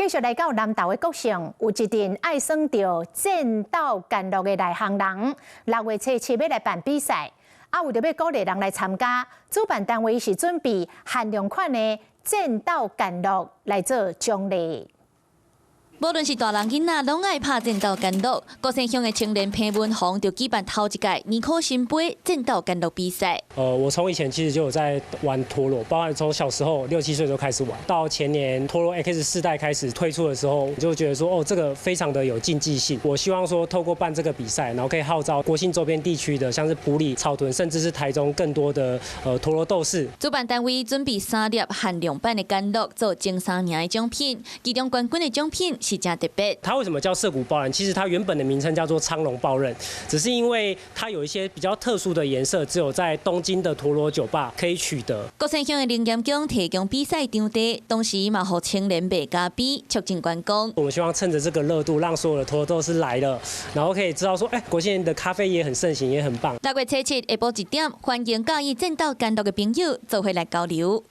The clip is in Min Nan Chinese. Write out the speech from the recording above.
繼續來到南投的國姓，有一陣愛耍著戰鬥干樂的內行人，6月初七欲來辦比賽，啊，為著欲鼓勵人來參加，主辦單位是準備限量款的戰鬥干樂來做獎勵。無論是大人囡仔，攏愛拍戰鬥干樂。國姓鄉的青年彭文宏就舉辦頭一屆年科新杯戰鬥干樂比賽。我從以前其實就有在玩陀螺，包含從小時候六七歲就開始玩，到前年陀螺 X 世代開始推出的時候，就覺得說，哦，這個非常的有競技性。我希望說，透過辦這個比賽，然後可以號召國姓周邊地區的，像是埔里、草屯，甚至是台中更多的陀螺鬥士。主辦單位準備三粒限量版的干樂做前三名的獎品，其中冠軍的獎品是誠特別。它為什麼叫澀谷爆刃？其實它原本的名稱叫做蒼龍爆刃，只是因為它有一些比較特殊的顏色，只有在東京的陀螺酒吧可以取得。國姓鄉的靈驗宮提供比賽場地，同時嘛予青年賣咖啡，促進觀光。我們希望趁着這個熱度，讓所有的陀螺鬥士來了，然後可以知道說，哎，國姓的咖啡也很盛行，也很棒。6月初七下晡1點，歡迎佮意戰鬥干樂的朋友做伙來交流。